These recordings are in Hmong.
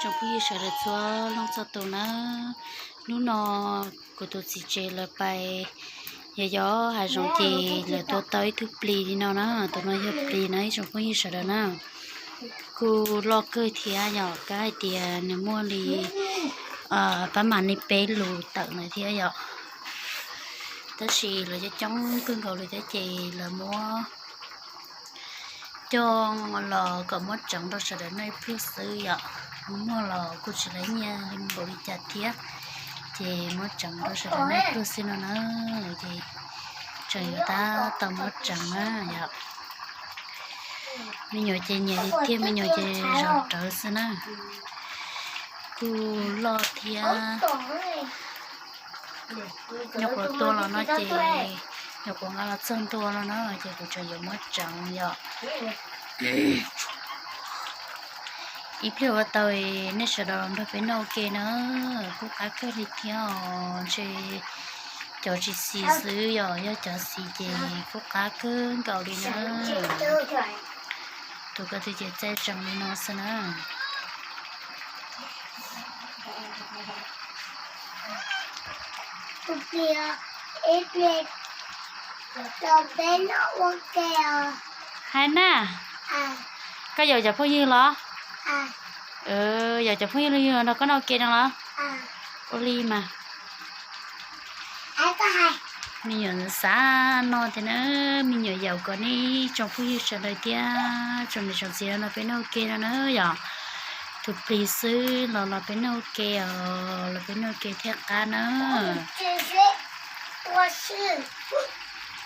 Tsoom phooj ywg sawv daws txhua leej txhua tus na, hnub no kuv tus txiv tsev lawv pais yos yos hav zoov ces lawv tua tau ib tug plis li no na, tus no yog plis na ib tsoom phooj ywg sawv daws na. Kuj loj kawg thiab yom, kav hais tias nws muaj li pab mam li peb lus tawm na thiab yom. Tab sis lawv coob coob kawg nkaus li thiab ces lawv muab coj los kom muab tseev rau sawv daws noj ib pluag xwb yom. Muag los kuj tsis laiv nyiaj npaum li cas thiab, ces muab tseev rau sawv daws noj ib pluag xwb no na. Ces tseem yuav tab tom muab tseev na yom. Me nyuam ces nyiam tiag tiag, me nyuam ces zov rawv xwb na. Kuj loj thiab. Nyuam qhuav tua los no ces, nyuam qhuav nqa los txog ntua no na ces kuv tseem yuav muab tseev yom. Ib pliag ua tau nej sawv daws los nrog peb noj ua ke na, kuj qab kawg li thiab os. Ntshe cov tsis xis xwb yom, yog cov xis ces kuj qab kawg nkaus li na. Tus ko tw ces txaij tsees li no xwb na. Hais na, koj yaum cov phooj ywg los? Yaum cov phooj ywg los yog nrog koj noj ua ke no los? Ua li mas. Me nyuam xav noj thiab na, me nyuam yaum kom nej tsoom phooj ywg sawv daws thiab tsoom niam tsoom txiv los peb noj ua ke no na yom. Tus plis xwb los los peb noj ua ke os, los peb noj ua ke thiaj qab na.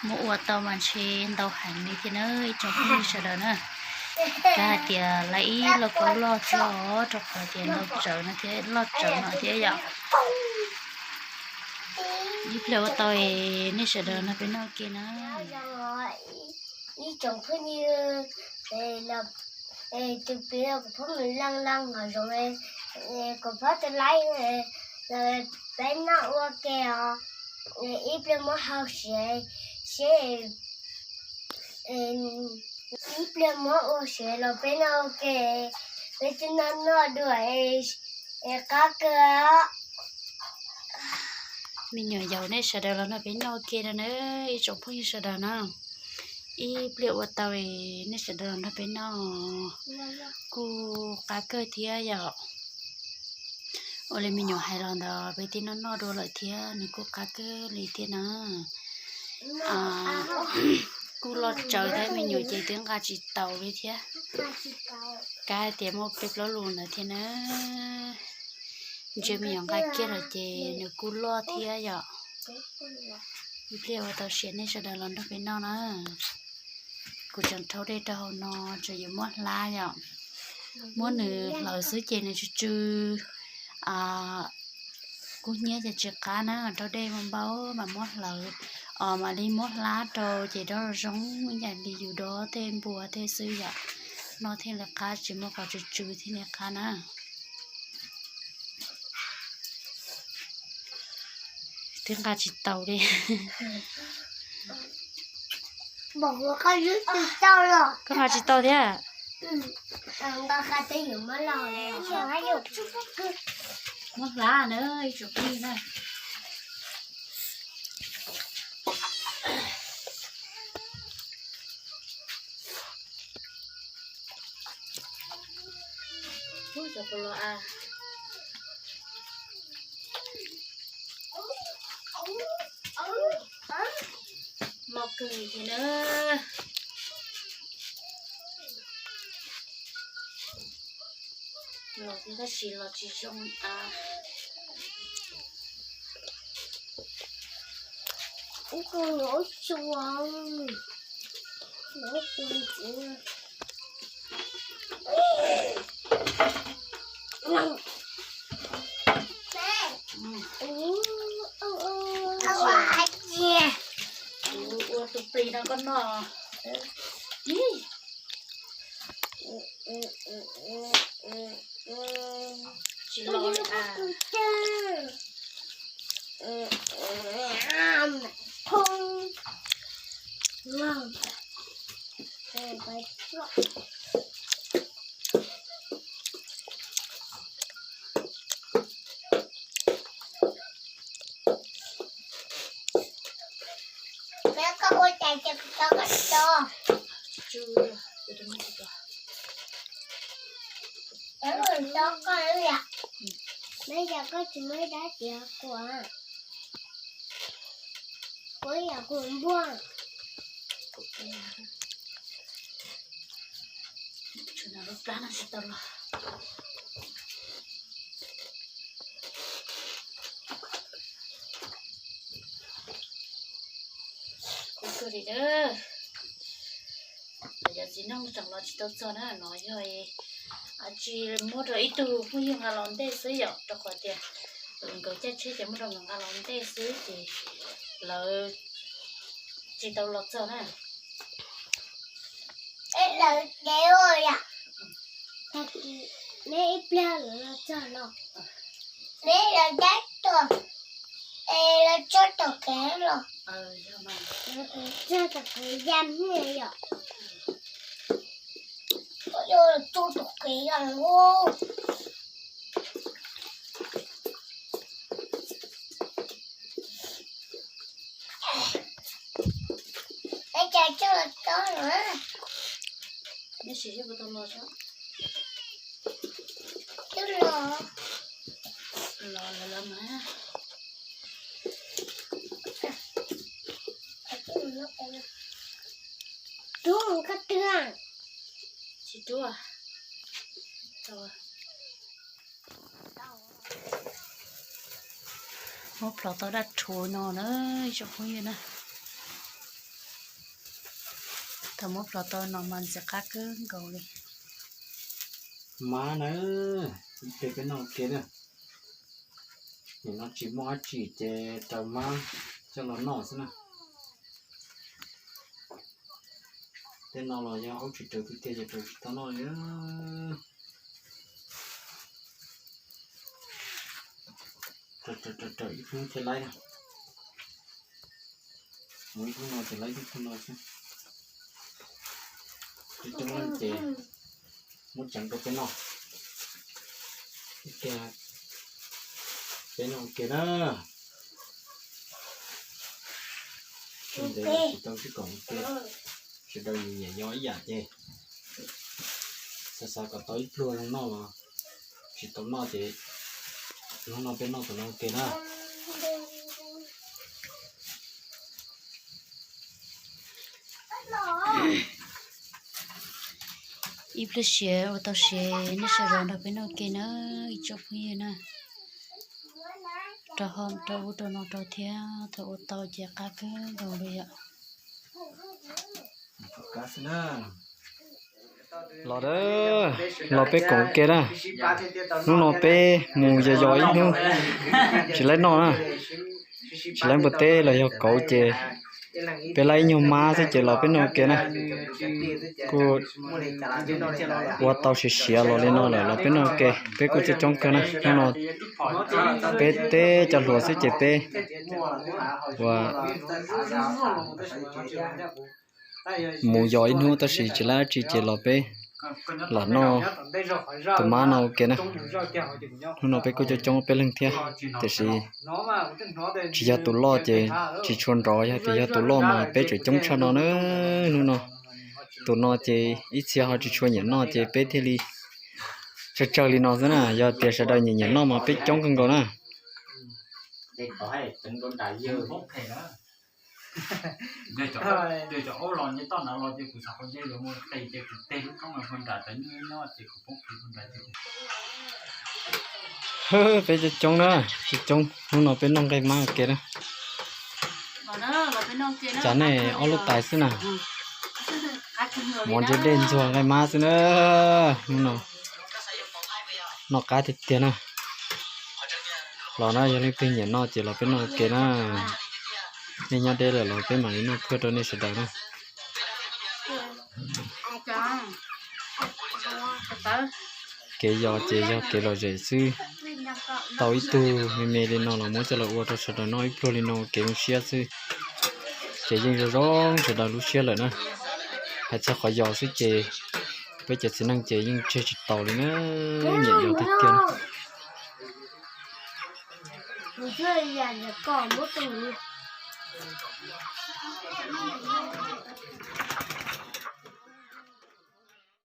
Muab ua tau mas ntshe ntau heev li thiab na ib tsoom phooj ywg sawv daws na. Kav hais tias lawv ib lauj kaub loj thiab os, rau qhov tias ntau tsawv no thiab, loj tsawv no thiab yom. Ib pliag ua tau nej sawv daws nrog peb noj ua ke na. Ib tsoom phooj ywg, tus plis no kuv phob mus leej leej hauv zoov, kuv phob tus laib, peb noj ua ke os. Ib pliag muab hau siav, seb, ib pliag muab ua siav los peb noj ua ke, peb twb noj noj dua, qab kawg. Me nyuam yaus nej sawv daws los nrog peb noj ua ke no na, ib tsoom phooj ywg sawv daws na. Ib pliag ua tau nej sawv daws los nrog peb noj, kuj qab kawg thiab yom. Ua li me nyuam hais los ntawd peb twb noj noj dua lawm thiab, nws kuj qab kawg li thiab na. Kuj loj tsawv thiab, me nyuam ces twb nqa tsis taus li thiab. Kav hais tias muaj peb plaub lus ntawd thiab na. Ntshe me nyuam nqa kiag lawm ces nws kuj loj thiab yom. Ib pliag ua tau siav nej sawv daws los nrog peb noj na. Kuv tseem rhaub dej rau hauv no, tseem yuav muab hlab yom. Muab nws hlawv xwb ces nws tsw tsw kub hnyiab ces tsis qab na, rau dej npau npau mas muab hlawv, mam li muab hlab rau ces dob zoo ib yam li yus dob tej npua tej xwb yom. Noj thiaj li qab, tsis muaj qhov tsw tsw thiaj li qab na. Twb nqa tsis taus li. Koj nqa tsis tau thiab. Muab hlab na ib tsoom phooj ywg na. Mos kawg li thiab na. Los tab sis los tsis zoo a. Ua tus plis no koj noj. Tsis los li a. Neb yog koj tsis muaj ib dab tsi kuv, kuv yog kuv npuaj. Kuv kawg li na, yog txiv neej tseem los tsis tau txog na, no yog tsis muab rau ib tug phooj ywg nqa los ntej xwb yom, rau qhov tias nkawd caij tsheb ces muab rau nkawd nqa los ntej xwb ces lawv tsis tau los txog na. Lawv dev yom, tag kis neb ib pliag lawv los txog no, neb lawv dab tuag es lawv txog tom kev los, txog tom kev ya hniaj yom. Txog tom kev ya. Neb sim seb puas tau los tso. Twb los, los lawm mas. Rub koj twg? Tsis rub. Muab plhov tau dab rhuv no na, ib tsoom phooj ywg na. Thaum muab plhov tau no mas ntxim qab kawg nkaus li. Mab na, ib pliag peb noj ua ke na. Nim no tsis muaj dab tsi ces raws mab coj los noj xwb na. Tej no los yog aub tsis raws tiag tiag ces raws tsis tau noj li. Raws raws raws raws ib hnub thiaj laib na. Mus ib hnub no ces laib ib hnub no xwb. Coob coob leej ces muab tseev rau peb noj. Ib pliag peb noj ua ke na. Tsis ntev los tsis tau sib koom ua ke, sawv daws nyiam nyiam yos ib yam ces xav xav kom tau ib pluag zoo noj los tsis tau noj ces hnub no peb noj tus no ua ke na. Ib pliag siav ua tau siav nej sawv daws nrog peb noj ua ke na, ib tsoom phooj ywg na. Rau hom rau ub rau no rau thiab, thaum ua tau ces qab kawg nkaus li yom. Los, los peb koom ua ke na. Hnub no peb mus yos yos ib hnub, tsis laib noj na. Tsis laib npua teb los yog kauv ces peb laib ib nyuag mab xwb ces los peb noj ua ke na. Kuj ua tau siav siav los li no lawm los peb noj ua ke, peb kuj coob coob kawg na. Hnub no peb teb cov hluas xwb ces peb ua mus yos ib hnub tab sis tsis laib dab tsi ces los peb lam noj tus mab no ua ke na. Hnub no peb kuj coob coob peb leeg thiab, tiam sis tsis yog tus loj ces tsis tshua nrov, yog tias yog tus loj mas peb tseem coob tshaj no na. Hnub no tus no ces ib txhia ho tsis tshua nyiam noj ces peb thiaj li tsawg tsawg li no xwb na, yog tias sawv daws nyiam nyiam noj mas peb coob kawg nkaus na. Peb coob coob na, coob coob, hnub no peb noj nqaij mab ua ke na. Cas nej ob lub tais xwb na. Mov ntse dej ntxuag nqaij mab xwb na. Hnub no noj qab tiag tiag na. Los na, yog leej twg nyiam noj ces los peb noj ua ke na. Nej nyob deb lawm los peb mam li noj khuaj rau nej sawv daws na. Kev yos ces yog kev lom zem xwb. Tau ib tug me me li no los muab coj los ua rau sawv daws noj ib pluag li no kev zoo siab xwb. Ces yeej zoo zoo sawv daws lub siab lawm na. Hais txog qhov yos xwb ces peb cov txiv neej ces yeej tseg tsis taus li na. Nyiam yos tiag tiag na.